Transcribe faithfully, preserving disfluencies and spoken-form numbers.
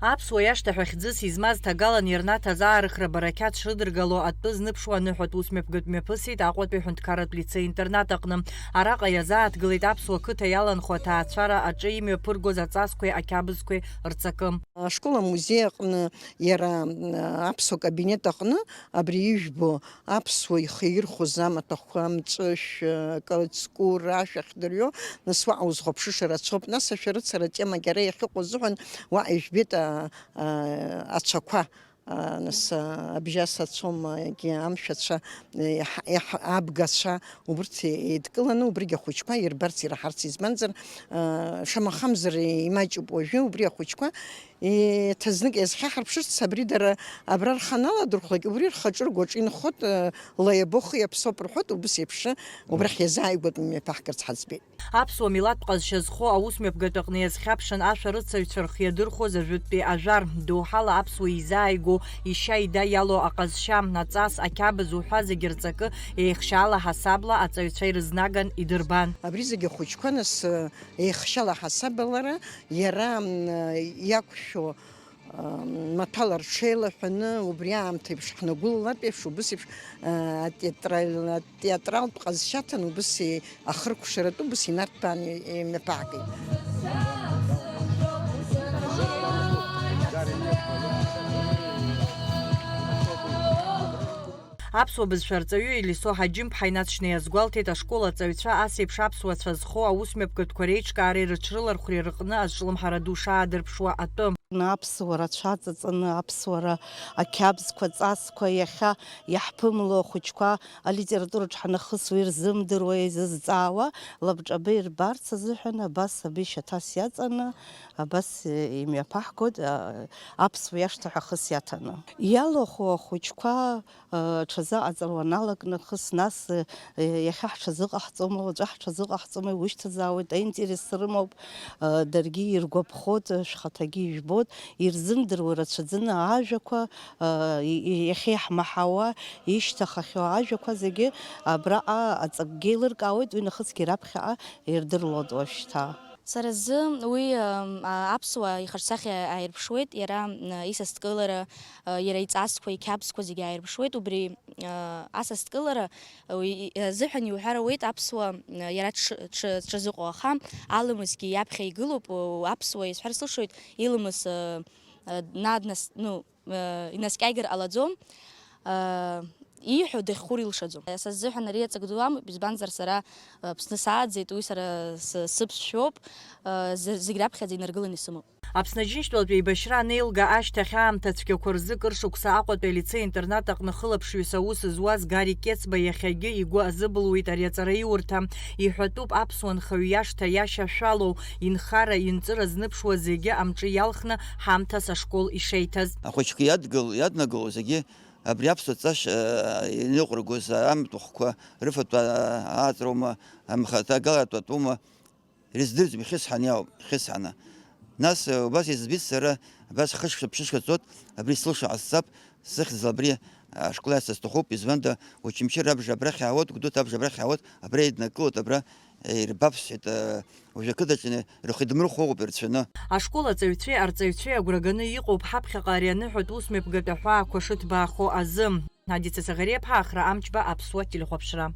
Аԥсуа иашҭа ҳәа хьӡыс измаз ҭагалан ирнаҭаз аарыхра барақьаҭ шрыдыргало атәы зныбшуа аныҳәатә ус мҩаԥгатә мҩаԥысит Аҟәатәи аҳәынҭқарратә лицеи-интернат аҟны. Араҟа иазааҭгылеит аԥсуа қыҭа иаланхо аҭаацәара аҿы имҩаԥыргоз аҵасқәеи ақьабзқәеи рҵакы. Ашкол амузеи аҟны иара, м, аԥсуа кабинет аҟны абри ижәбо аԥсуа ихы ирхәыз амаҭәахәқәа, амҵәышә, акалаҵкәыр, ашә ахьдырҩо, нас уаҟа узхәаԥшыша рацәоуп. Нас ашәарыцара атемагьы ара иахьыҟоу азыҳәан уаҟа ижәбеит, а, а, ацәақәа, а, нас, а, абжьас ацомагьы, амшәацәа, еиҳа-, еиҳа-, абгацәа, убырҭ еидкыланы, убригь ахәыҷқәа ирбарц, ираҳарц, избанзар, а, шамахамзар имаҷуп уажәы, убри ахәыҷқәа еиҭа знык иазхьаҳарԥшырц, абри дара абра рханаладырхәлак, убри рхаҿы ргәаҿы инхоит, э, лаиабохи аԥсоуп рҳәоит, убыс еиԥш, убрахь иазааигәатәны имҩаԥаҳгарц ҳаӡбеит. Аԥсуа милаҭтә ҟазшьа зхоу аус мҩаԥгатә аҟны иазхьаԥшын, ашәарыцаҩцәа рхы иадырхәоз ажәытәтәи ажәар, доуҳала аԥсуа изааигәоу, ишьа-ида иалоу аҟазшьа, аҵас, ақьабз уҳәа зегьы рҵакы еихшьаала ҳасабла аҵаҩцәа ирызнаган идырбан. Абри зегьы ахәыҷқәа нас, э, еихшьаала ҳасабалара, иара, м, иақәшәо, м, маҭәала рҽеилаҳәаны, убри аамҭа еиԥш ҳнагәылалартә еиԥш, убыс еиԥш, а, атеатраль-, атеатралтә ҟазшьаҭан убыс и-, ахыркәшаратәы убыс инарҭбааны имҩаԥаагеит. Аԥсуа бызшәа арҵаҩы Елисо Ҳаџьымԥҳа инаҵшьны иазгәалҭеит, ашкол аҵаҩцәа ас еиԥш аԥсуацәа зхоу аусмҩаԥгатәқәа реиҿкаареи рыҽрылархәреи рыҟны азҿлымҳара ду шаадырԥшуа атәы. Аԥсуара цәаҵаҵаны, аԥсуара ақьабзқәа, ҵасқәа иахьа иаҳԥымло ахәыҷқәа алитератураҿ ҳанахысуа ирзымдыруа, изызҵаауа лабҿаба ирбарц азыҳәан абас абри шьаҭас иаҵаны, абас имҩаԥаҳгоит, а, аԥсуа иашҭа ҳәа хыс иаҭаны. Иалахәу ахәыҷқәа Ҽазыҟаҵара уаналак нахыс, нас, иахьа ҳҽазыҟаҳҵома, уаҵәы ҳҽазыҟаҳҵома, иушьҭазаауеит, аинтерес рымоуп, даргьы иргәаԥхоит, шәхаҭагьы ижәбоит, ирзымдыруа рацәаӡаны ажәақәа, иахьа иаҳмаҳауа, ишьҭахахьоу ажәақәа зегьы абраҟа аҵакгьы еилыркаауеит, уи нахысгьы раԥхьаҟа ирдыруеит уажәшьҭа. Сара сзы уи, ам, а, аԥсуа ихаҿсахьа ааирԥшуеит, иара, м, исасдкылара, а, иара иҵасқәа, иқьабзқәа зегьы ааирԥшуеит, убри, а, асасдкылара, а, уи, и, азыҳәан иуҳәар ауеит аԥсуа, а, иара дшы-, дшы-, дшазыҟоу, аха аламысгьы иаԥхьа игылоуп, у, аԥсуа, исҳәар сылшоит, иламыс, а, а, днаднас-, ну, э, инаскьаигар ҟалаӡом, э, ииҳәо дыхьхәыр илшаӡом. Са сзыҳәан ари аҵак ду амоуп, избанзар сара, э, Аԥсны сааӡеит, уи сара сы-, сыԥсшәоуп, э, з-, зегь раԥхьаӡа инаргыланы исымоуп. Аԥсны Аџьынџьтәылатә еибашьра анеилга ашьҭахь аамҭа цәгьақәа рзы кыр шықәса Аҟәатәи алицеи-интернат аҟны хылаԥшҩыс аус зуаз Гарик Кецба иахьагьы игәы азыбылуеит ари аҵараиурҭа. Иҳәатәуп аԥсуа нхаҩ иашҭа иашьа шәалоу, инхара, инҵыра зныԥшуа зегьы амҿы иалхны ҳамҭас ашкол ишеиҭаз. Ахәыҷқәа иадгыл-, иаднагалоу зегьы абри аԥсуа ҵашьа, а, иныҟәыргоз амаҭәахәқәа рыфатә, а, ааҵроума, амхаҭа агалатәатәума, ирыздырӡом, ихьысҳаны иауп, ихьысҳаны. Нас, а, убас избеит сара, абас хышықәса-ԥшьышықәса ҵуеит, абри сылшо ҟасҵап, сыхьӡала абри ашкол иасҭа сҭахуп, избанда, Очамчыра абжа абрахь иаауеит, Гәдоуҭа абжа абрахь иаауеит, абра еиднакылоит, абра ирбап, сҳәеит, а, уажә ақыҭаҿы рхы идмырхәо ыҟоуп ирцәаны. Ашкол аҵаҩцәеи арҵаҩцәеи агәра ганы иҟоуп ҳаԥхьаҟа ари аныҳәатә усмҩаԥгатә аҳәаақәа шыҭбаахо азы. Надица Саӷариаԥҳа, Ахра Амҷба, Аԥсуа телехәаԥшра.